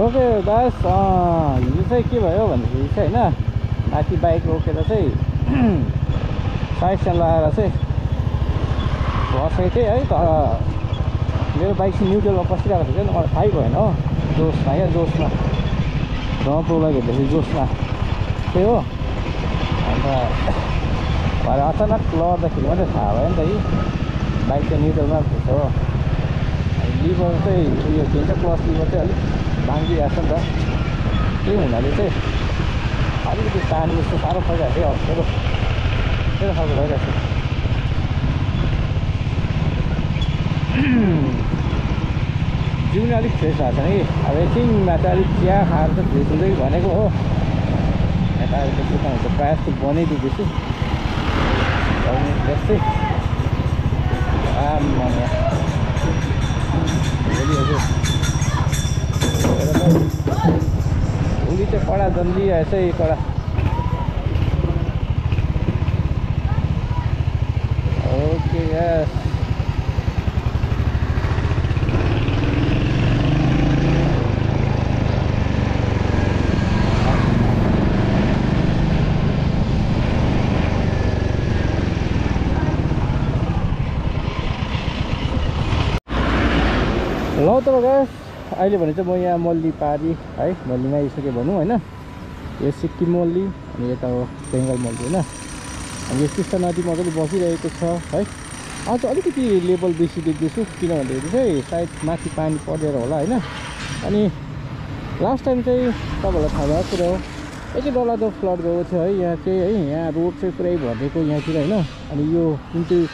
Okay guys, हिजो चाहिँ के भयो भन्दाखेरि चाहिँ होइन, माथि बाइक रोकेर चाहिँ साइड स्ट्यान्ड लगाएर चाहिँ बसेको थिएँ है। तर मेरो बाइक चाहिँ न्युट्रलमा पसिरहेको थियो कि मलाई थाहै भएन हो, जोसमा क्या, जोसमा प्रोलाई भेट्दाखेरि जोसमा त्यही हो। अन्त भरे अचानक लड्दाखेरि मात्रै थाहा भयो नि त, कि बाइक चाहिँ न्युट्रलमा थिएछ हो। लिभर चाहिँ उयो के भन्छ, क्लच लिभर चाहिँ अलिक भाङ्गिरहेको छ नि त, त्यही हुनाले चाहिँ अलिकति तान्नु जस्तो साह्रो परिरहेको थियो। अप्ठ्यारो त्यस्तो खालको भइरहेको छ। जिउ नै अलिक फ्रेस भएको छ कि, अब एकछिनमा चाहिँ अलिक चिया खाएर चाहिँ फ्रेस हुँदै भनेको हो। यता अहिले के हुन्छ, प्रायः जस्तो बनाइदिँदैछु जस्तै भोलि चाहिँ कडा जल्दी आएछ है, कडा। ओके यस, ल त गाइस, अहिले भने चाहिँ म यहाँ मल्ली पारी है, मल्लीमा आइसकेँ भनौँ होइन। यो सिक्किम मल्ली अनि यता हो बेङ्गल मल्ली होइन। अनि यो टिस्टा नदी मजाले बसिरहेको छ है। आज अलिकति लेभल बेसी देख्दैछु, किन भन्दाखेरि चाहिँ सायद माथि पानी परेर होला होइन। अनि लास्ट टाइम चाहिँ तपाईँहरूलाई थाहा भएको कुरा हो, यति डरलाग्दो फ्लड गएको थियो है यहाँ चाहिँ है। यहाँ रोड चाहिँ पुरै भरिदिएको यहाँतिर होइन। अनि यो जुन चाहिँ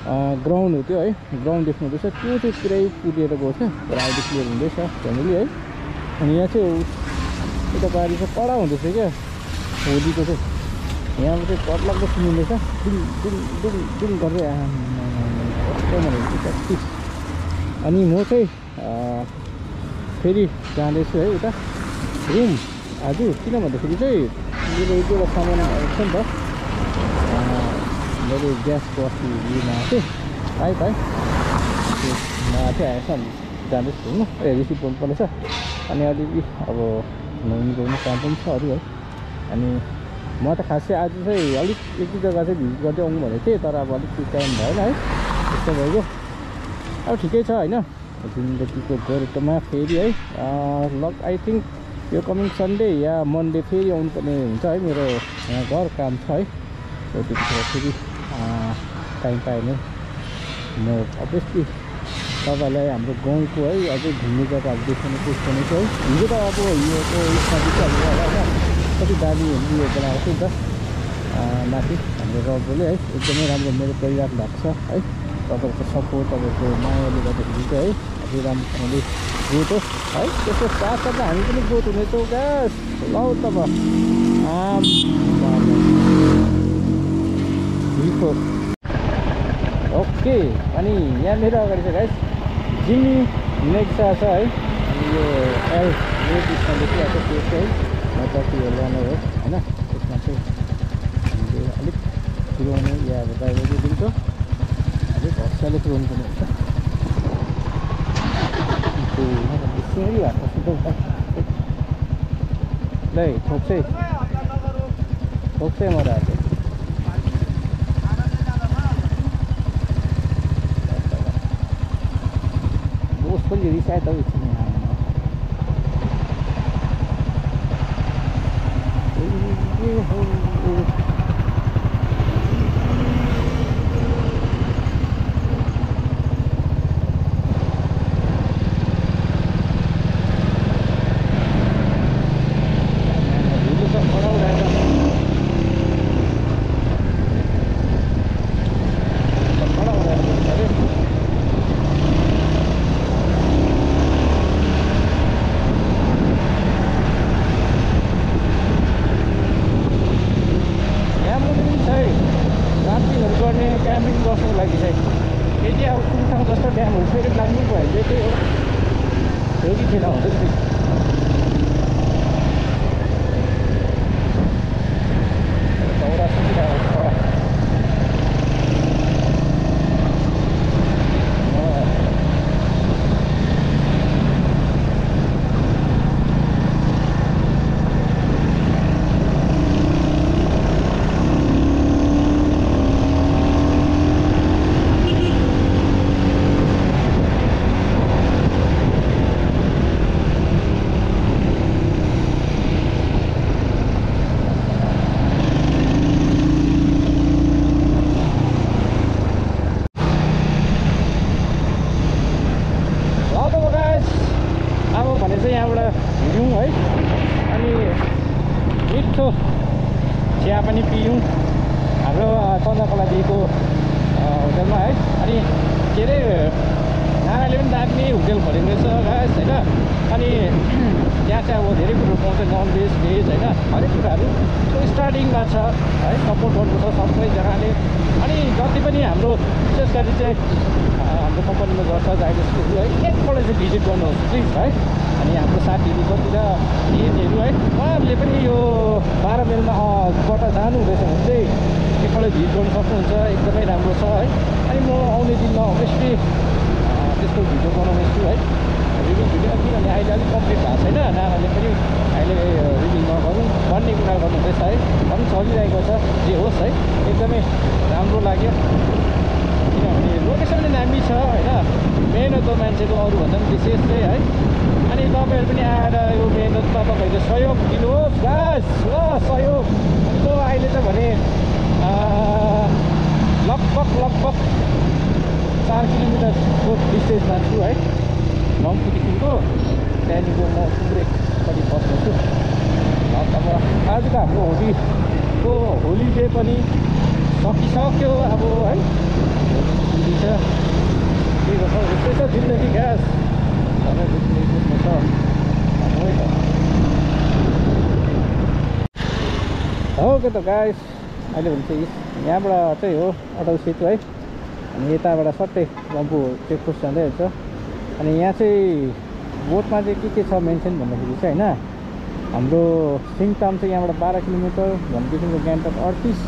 ग्राउन्ड हो त्यो है, ग्राउन्ड देख्नु हुँदैछ, त्यो चाहिँ पुरै पुगेर गएको थियो। तर अहिले क्लियर हुँदैछ फ्यामिली है। अनि यहाँ चाहिँ यता बारी चाहिँ कडा हुँदैछ क्या होलीको चाहिँ। यहाँबाट चाहिँ डरलाग्दो सुनिँदैछ, डुङ डुङ डुङ डुङ गर्दै कस्तो भनेको कति। अनि म चाहिँ फेरि जाँदैछु है उता रुम आज, किन भन्दाखेरि चाहिँ मेरो एक दुईवटा सामान आउँछ नि त। मैले ग्यासको अस्ति लिन आएको थिएँ, पाएँ माथि आएछ, अनि जाँदैछु होइन। रिसिभ गर्नु पर्नेछ। अनि अलिअलि अब नुहाउनु काम पनि छ अरू है। अनि म त खासै आज चाहिँ अलिक एक दुई जग्गा चाहिँ भिजिट गर्दै आउनु भनेको थिएँ, तर अब अलिक टाइम भएन है, त्यस्तो भइगयो। अब ठिकै छ होइन। जिन्दगीको गोरेटोमा फेरि है लक आई थिङ्क यो कमिङ सन्डे या मन्डे फेरि आउनुपर्ने हुन्छ है। मेरो यहाँ घर काम छ है, त्यतिखेर फेरि टाइम पाएँ भने म अभियसली तपाईँलाई हाम्रो गाउँको है अझै घुम्ने जग्गाहरू देखाउने कोसिस गर्नेछु है। हिजो त अब योको उयसमा बिचाल्नु होला होइन, कति दामी उयो बनाएको थियो नि त माथि हाम्रो रबले है। एकदमै राम्रो मेरो परिवार भएको छ है। तपाईँहरूको सपोर्ट, तपाईँको मायाले गर्दाखेरि चाहिँ है अझै राम्रोसँगले ग्रोथ होस् है। त्यसको साथसाथै हामी पनि ग्रोथ हुनेछौँ ग्यास। ल तब ओके। अनि यहाँ मेरो अगाडि चाहिँ गाइस जिमी नेक्सा छ है। अनि यो एल रेडमा देखिरहेको त्यो चाहिँ कति लाने हो होइन। त्यसमा चाहिँ हामीले अलिक पुऱ्याउने या अब ड्राइभरले दिन्छ, अलिक हस्ताले पुऱ्याउनु पर्ने हुन्छ। सिँगडी भएको सिधै ल ठोक्छै मराएको पनि रिसायो त एकछिन। होटलमा है। अनि के अरे नानाले पनि दामी होटल खोलेको रहेछ गाइस होइन। अनि त्यहाँ चाहिँ अब धेरै कुरो पाउँछ, नन भेज भेज होइन, हरेक कुराहरू स्टार्टिङमा छ है। सपोर्ट गर्नुपर्छ सबैजनाले। अनि जति पनि हाम्रो विशेष गरी चाहिँ हाम्रो कम्पनीमा गर्छ जाइडसहरू है, एकपल्ट चाहिँ भिजिट गर्नुहोस् प्लिज है। अनि हाम्रो साथीहरू कतिर एजहरू है, उहाँहरूले पनि यो 12 माइलमा बाट जानु हुँदैछ भने चाहिँ एकपल्ट भिजिट गर्नु सक्नुहुन्छ, एकदमै राम्रो छ है। अनि म आउने दिनमा अभियसली त्यसको भिडियो बनाउनेछु है, रिभ्यू भिडियो। किनभने अहिले अलिक कम्प्लिट भएको छैन, नानाले पनि अहिले रिभ्यू नगरौँ भन्ने कुरा गर्नुहुँदैछ है, पनि चलिरहेको छ। जे होस् है, एकदमै राम्रो लाग्यो किनभने लोकेसन पनि दामी छ होइन। मेहनत हो मान्छेको अरूभन्दा पनि विशेष चाहिँ है। अनि तपाईँहरू पनि आएर यो मेहनतमा तपाईँहरूले सहयोग दिनुहोस् गाइस ल, सहयोग। अनि म अहिले चाहिँ भने लगभग 4 किलोमिटरको डिस्टेन्समा छु है रम्फूदेखिको। त्यहाँदेखिको म सुब्रेकपट्टि बस्नेछु। अब आजको हाम्रो होली डे पनि सकिसक्यो अब है। होली छ, के गर्छ यस्तै छ जिन्दगी ग्यास, सबै बुझ्नु छ हो के त गाइस। अहिले भने चाहिँ यहाँबाट चाहिँ हो अटल सेतु है। अनि यताबाट सट्टै रम्फू चेकपोस्ट जाँदै हुन्छ। अनि यहाँ चाहिँ बोटमा चाहिँ के छ मेन्सन भन्दाखेरि चाहिँ होइन, हाम्रो सिङताम चाहिँ यहाँबाट 12 किलोमिटर भनेदेखिको गान्तोक 38,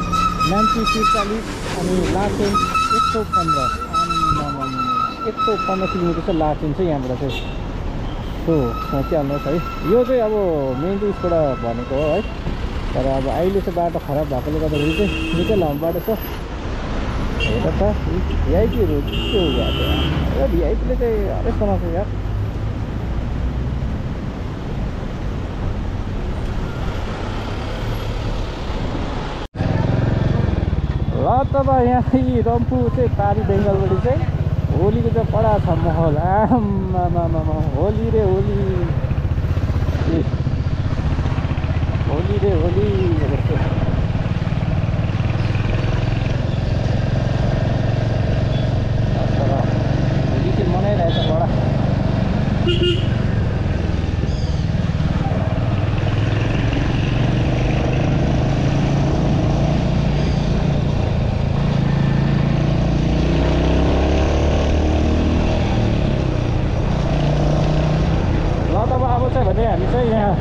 नाम्ची 43, अनि लाचेन 115 किलोमिटर चाहिँ लाचेन चाहिँ यहाँबाट चाहिँ। सो सोचिहाल्नुहोस् है, यो चाहिँ अब मेन चाहिँ उसबाट भनेको हो है। तर अब अहिले चाहिँ बाटो खराब भएकोले गर्दाखेरि चाहिँ निकै लामो बाटो छ। हेर त भिआइपीहरू के हो यार, भिआइपीले चाहिँ हरेक बनाउँछ यार। ल तब यहाँ रम्फू चाहिँ पारी बेङ्गलबाट चाहिँ होलीको चाहिँ बडा छ माहौल। आमामा होली रे होली, होली रे होली जस्तो। तर होली चाहिँ मनाइरहेछ बडा। भने हामी चाहिँ यहाँ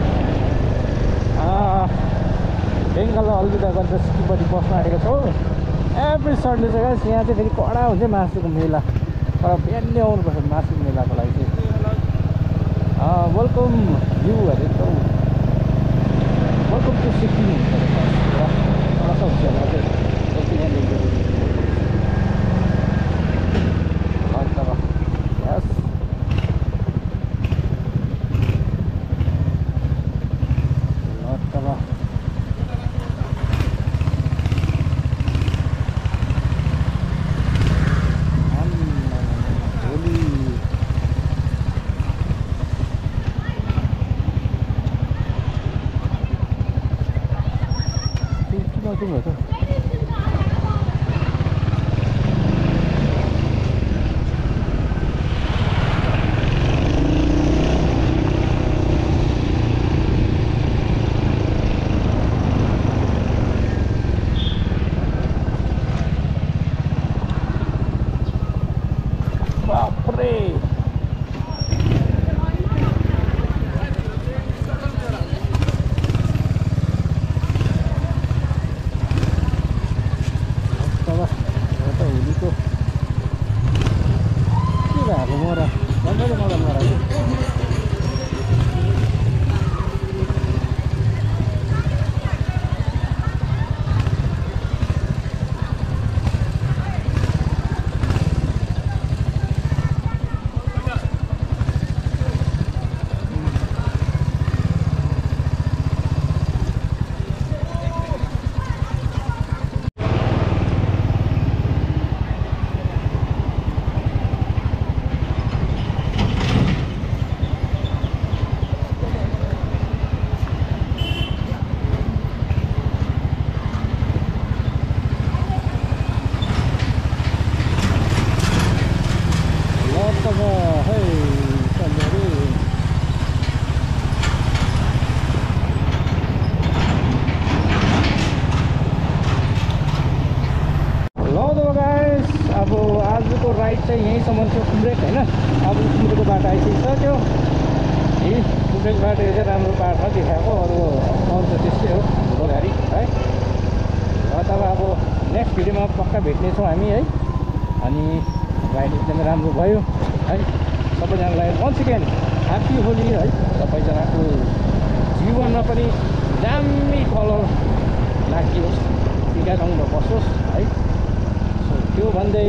बेङ्गाललाई अलविदा गरेर सिक्किमपट्टि बस्न आँटेको छौँ। एभ्री सन्डे चाहिँ यहाँ चाहिँ फेरि कडा हुन्छ मासुको मेला। तर बिहानै आउनुपर्छ मासुको मेलाको लागि चाहिँ। वेलकम यु अरे त, वेलकम टु सिक्किम हुन्छ कडा हुन्छ राइड चाहिँ यहीँसम्म थियो कुम्रेक होइन। अब कुम्रेकको बाटो आइसकिसक्यो। यही कुम्रेक बाटो चाहिँ राम्रो बाटो देखाएको, अरू त त्यस्तै हो ठुलो गाडी है। अथवा अब नेक्स्ट भिडियोमा पक्का भेट्नेछौँ हामी है। अनि राइड एकदमै राम्रो भयो है। सबैजनालाई वन्स अगेन ह्याप्पी होली है। सबैजनाको जीवनमा पनि दामी कलर लागियोस्, टिका रङ बसोस् है। सो त्यो भन्दै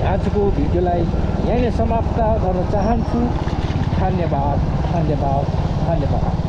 आजको भिडियोलाई यहीँ नै समाप्त गर्न चाहन्छु। धन्यवाद धन्यवाद धन्यवाद।